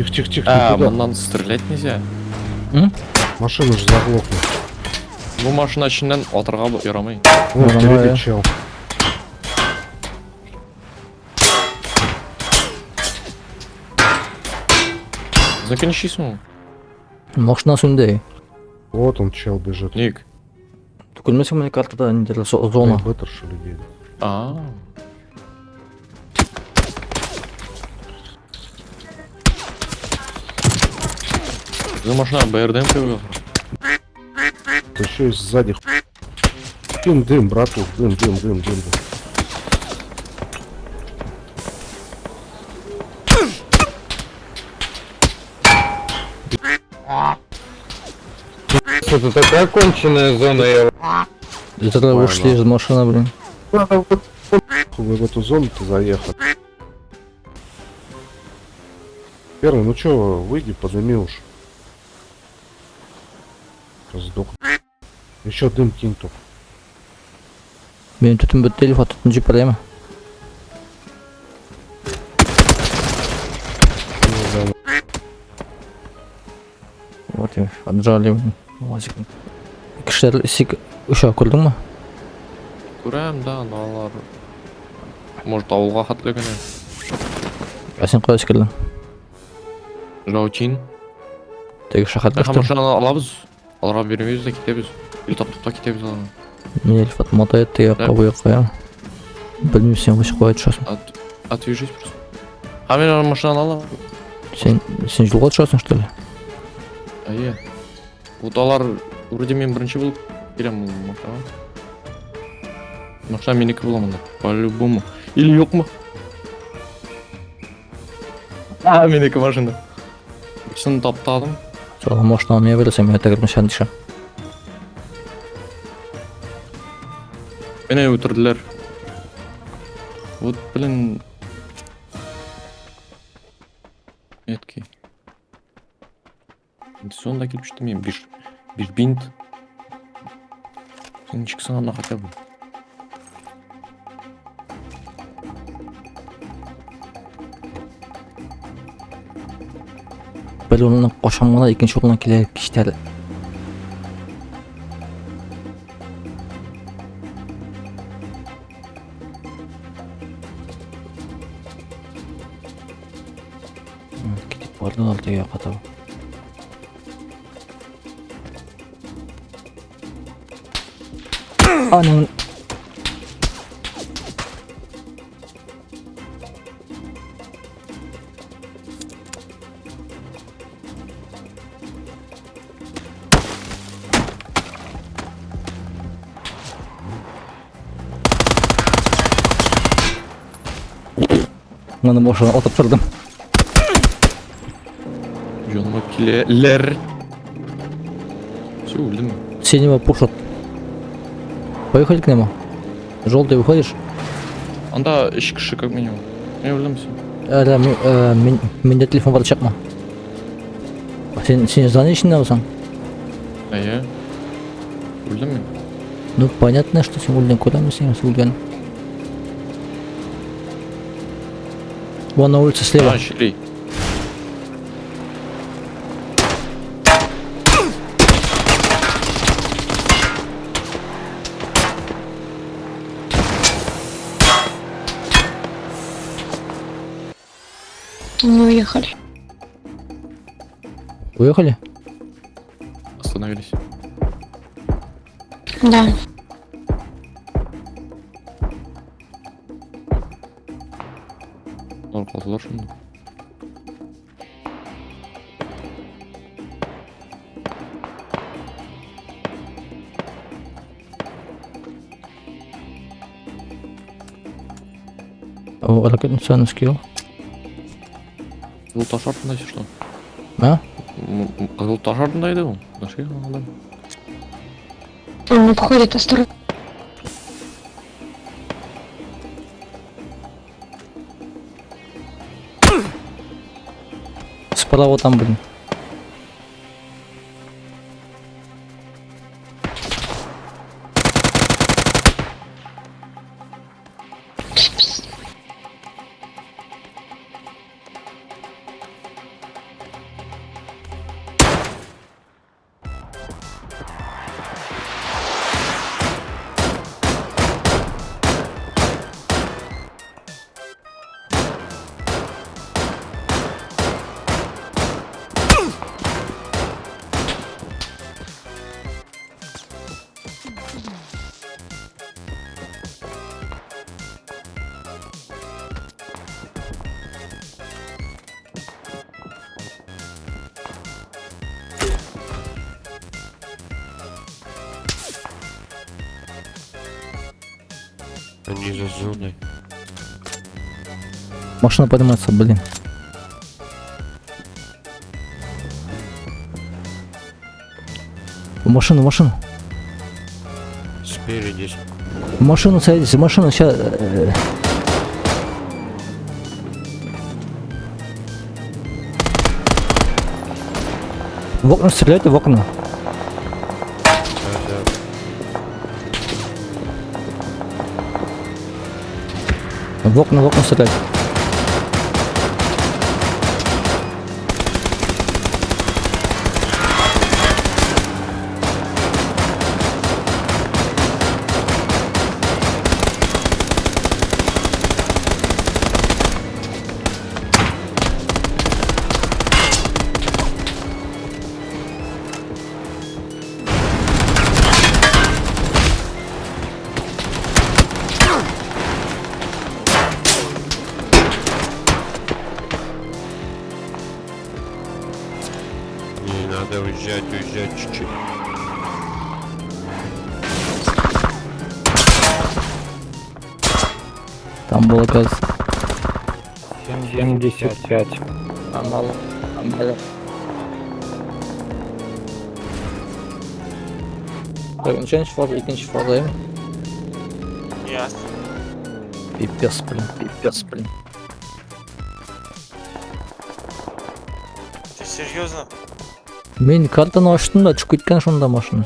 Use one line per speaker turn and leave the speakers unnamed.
Тихо, тихо, тихо,
А,
не туда.
моннан стрелять нельзя.
М?
Машина же заглохнет.
Бу машина эченнән атырга ярамый.
Вон
Нормально.
впереди чел.
Безнеке ничисең ул?
Машина сүнде.
Вот он, чел бежит.
Ник.
Күрмәсең менә картада ниндидер зона.
Эй, Беттер, что ли, едет?
А. Безнең машина БРДМ кебек.
Еще и сзади. Дым, дым, братух, дым, дым, дым, дым. дым.
Это такая конченая зона, я
Это ушли из машины, блин.
Надо вот вы в эту зону-то заехали. Первый, ну чё, выйди, подыми уж. Сдох. Еще дым кинь только.
Минем төтен бетте, Илфат, төтен җибәрәме?
Ну, да,
Вот и отжали. Блин. Уазик. Кешеләр сик оча күрдеңме?
Күрәм, да, но алар... Может, авылга хәтле генә.
Ә син кая сикердең?
Жаутин.
Теге шәһәргә
Һәм
что ли?
машинаны алабыз. Аларга бирмибез дә китәбез. Или таптык та китәбез аларны.
Мине Илфат мотай теге
Да.
якка бу якка. я. Белмим син кайсы кая төшәсең.
Отвяжись просто. А мин аны машинаны алам.
Син син юлга төшәсең что ли?
Әйе. Вот алар вроде мин беренче булып киләм ул машинага. Машина минеке була монда. По-любому. Или юкмы? А, минеке машина. Берсен таптадым.
Соңа машинаны миңа бирәсең, мин тәгәрмәчтән төшәм.
Мине үтерделәр. Вот, блин. Меткий. Сонда килеп чыкты мин биш биш бинт. Син ничек анда хотя бы?
Бер урыннан качам гына, икенче урыннан килә киштәр. Китеп бардылар теге якка таба. Аның Моны башына атып тордым.
Җаныма киләләр. Все, үлдем.
Синего пушат. Поехали к нему. Желтый выходишь?
Анда өч кеше как минимум. Мин үлдем все.
Әле мин, мин, миндә телефон бар чыкма. Син син здание эчендә булсаң?
Әйе. Үлдем мин.
Ну понятно, что син үлдең, күрәм син үлгән. Вон на улице слева.
А, щели.
Мы уехали.
Уехали?
Остановились.
Да.
Алар калдылар шунда.
О, ракетный скилл.
Кызыл таш артында если что.
А?
Кызыл таш артында иде ул. Нашли адам.
Он обходит осторожно.
Справа там, блин.
Они за зоной.
Машина поднимается, блин. В машину, в машину.
Спереди.
В машину садитесь, в машину сейчас. В окна стреляйте, в окна.
Да, да.
В окна стрелять.
Не надо уезжать, уезжать чуть-чуть.
Там было, кажется.
75.
А мало. А мало. Так, ничего фаза, икенче фаза, әйме?
Yes.
Пипец, блин, пипец, блин.
Ты серьезно?
Мин картаны ачтым да, төшеп киткән шунда машина.